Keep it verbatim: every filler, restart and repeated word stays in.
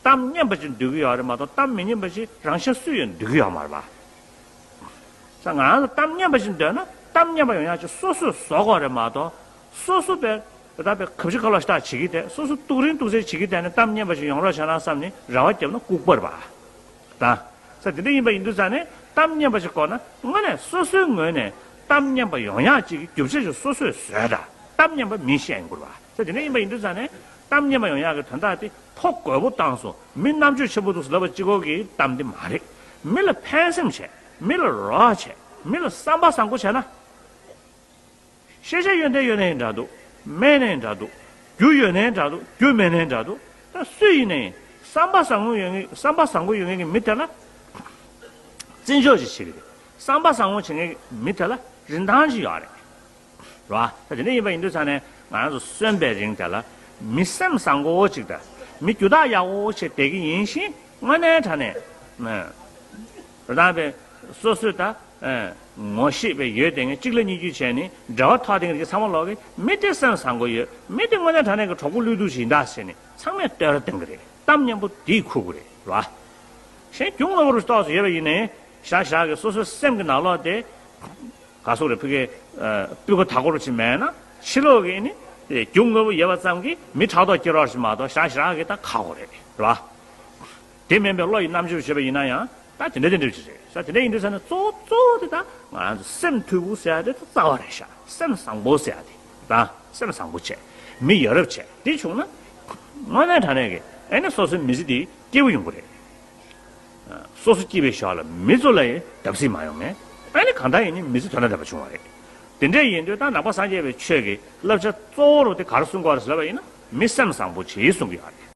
གཏམ་སྙན་པ་ཅིག་འདོད་ཀྱི་ཡོད་རེད་མ་གཏོགས། གཏམ་མི་སྙན་པ་ཅིག་རང་གཞན་སུས་ཡང་འདོད་ཀྱི་ཡོད་མ་རེད་པ། ས་ང་རང་ཚོ་གཏམ་སྙན་པ་ཞིག་འདོད་ན་གཏམ་སྙན་པ་ཡོང་ཡག་ཅིག་སོ་སོས་བཟོ་དགོས་རེད་མ་གཏོགས། སོ་སོ་པའི་ད་པའི་གབ་ཆི་ཁ་ལོ་ཤ་སྟག་བྱེད་ཀྱི་དེ། སོ་སོ་སྡུག་རིང་སྡུག་ཚེ་བྱེད་ཀྱི་དེ་ནི་གཏམ་སྙན་པ་ཞིག་ཡོང་རོགས་བྱས་ན་བསམ་ནས་རེ་བ་བརྒྱབ་ན་ལྐུགས་པ་རེད་པ། ད་ས་དེ་འདྲ་ཡིན་པ་ཡིན་དུས་ཙང་ནས་གཏམ་སྙན་པ་ཞིག་དགོས་ན་དངོས་གནས་སོ་སོའི་ངོས་ནས་གཏམ་སྙན་པ་ཡོང་ཡག་ཅིག་གི་རྒྱུ་ཆ་ཞིག་སོ་སོས་བཟོས་དང་། གཏམ་སྙན་པ་མིས་བཤད་ཡོང་དགོས་རེད་པ། ས་དེ་འདྲ་ཡིན་པ་ཡིན་དུས་ཙང་ནས་གཏམ་སྙན་པ་ཡོང་ཡག་གི་དོན་དག་དེ་ཕོ་རྒོད་པོ་བཏང་སོང་། མི་རྣམ་དཔྱོད་ཆེན་པོ་འདུག་ཟེར་ལབ་པ་གཅིག་པོ་གི་གཏམ་དེ་མ་རེད། མི་ལ་ཕན་སེམས་བྱས། མི་ལ་རོགས་བྱས། མི་ལ་བསམ་པ་བཟང་པོ་བྱས་ན། ཤེས་བྱ་ཡོན་ཏན་ཡོད་ནའི་འདྲ་འདུག་མེད་ནའི་འདྲ་འདུག་རྒྱུ་ཡོད་ནའི་འདྲ་འདུག་རྒྱུ་མེད་ནའི་འདྲ་འདུག་ད་སུ་ཡིན་ནའི་བསམ་པ་བཟང་པོ་ཡོད་མཁན། བསམ་པ་བཟང་པོ་ཡོད་མཁན་གྱི་མི་དེ་ལ་བརྩི་འཇོག་ཅིག་བྱེད་ཀྱི་རེད། བསམ་པ་བཟང་པོ་བྱེད་མཁན་གྱི་མི་དེ་ལ་རིན་ཐང་ཅིག་ཡོད་རེད། རེད་པ། ད་དེ་འདྲ་ཡིན་པ་ཡིན་དུས་ཙང་ནས་ང་རང་ཚོ་གསོན་པའི་རིང་དེ་ལ་མི་སེམས་བཟང་པོ་ཅིག་དང་། མི་རྒྱུ་དག་ཡག་པོ་ཅིག་བསྡད་ཀྱི་ཡིན་ཞིང་། དངོས་གནས་དྲང་གནས་རེ་དང་པའི་སོ་སོས་ད་ངོ་ཤེས་པའི་ཡོད་དེ་ངས་གཅིག་ལ་གཉིས་བརྒྱུད་བྱས་ནས་འབྲེལ་བ་ཐོགས་དེ་ངས་ཚང་མ་ལོག་གི་མི་དེ་སེམས་བཟང་པོ་ཡོད། མི་དེ་དངོས་གནས་དྲང་གནས་ཀྱི་གྲོགས་པོ་བློ་སྡུག་ཅིག་ཡིན་ད་ཟེར་ནས་ཚང་མས་བསྟོད་ར་གཏོང་གི་རེད། གཏམ་སྙན་པོ་དེས་ཁུག་གི་རེད། རེད་པ། གཞན་རྒྱུ་དངོས་པོ་རུ་ཏོག་ཙམ་ཡོད་པ་ཡིན་ནའི་ཞག་ཞག་གི་སོ་སོའི་སེམས་ཀྱི་ནང་ལོགས་དེ་ག་ཟེར་རེད། ཕ་གིའི་སྤུས་ཀ་དག་པོ་རུ་ཅིག་མེད་ན་ཕྱི་ལོགས་ཀྱི་ནི་རྒྱུ་དངོས་པོ་ཡོད་པ་ཙམ་གྱིས་མི་ཕྲག་དོག་སྐྱེ་རོགས་ཞིག་མ་གཏོགས། ཞག་ཞག་གི་ད་ཁག་པོ་རེད། རེད་པ། དེ་མིན་པའི་བློ་ཡི་རྣམ་དཔྱོད་བྱས་པ་ཡིན་ན་ཡང་ད་དེ་འདྲ་དེ་འདྲ་ཅིག་རེད། ས་དེ་འདྲ་ཡིན་དུས་ཙང་ནས་གཙོ་བོ་གཙོ་བོ་དེ་ད་ང་རང་ཚོ་སེམས་མཐུན་པོ་ཟེར་ཡ་དེ་ད་རྩ་བ་རེད་ཤག་སེམས་བཟང་པོ་ཟེར་ཡ་དེ་ད་སེམས་བཟང་པོ་བྱས། མི་ཡ་རབས་བྱས། དེ་བྱུང་ན་དངོས་གནས་དྲང་གནས་ཀྱི་ཨེ་ནི་སོ་སོའི་མི་ཚེ་དེ་སྐྱིད་པོ་ཡོང་གི་རེད། སོ་སོ་སྐྱིད་པའི་ཞོར་ལ་མི་ཚོ་ལ་ཡང་བརྡབ་གསིག་མ་ཡོང་ངེས། ཨ་ནི་གང་ལྟར་ཡིན་ནའི་མི་ཚེ་དོན་དག་ལྡན་པ་བྱུང་བ་རེད། དེ་འདྲ་ཡིན་དུས་ད་ནང་པ་སངས་རྒྱས་པའི་ཆོས་ཀྱི་བསླབ་བྱ་གཙོ་བོ་རུ་དེ་ག་རེ་གསུང་དགོས་རེད་ཟེར་ལབ་པ་ཡིན་ན། མི་སེམས་བཟང་པོ་བྱེད་གསུང་གི་ཡོད་རེད།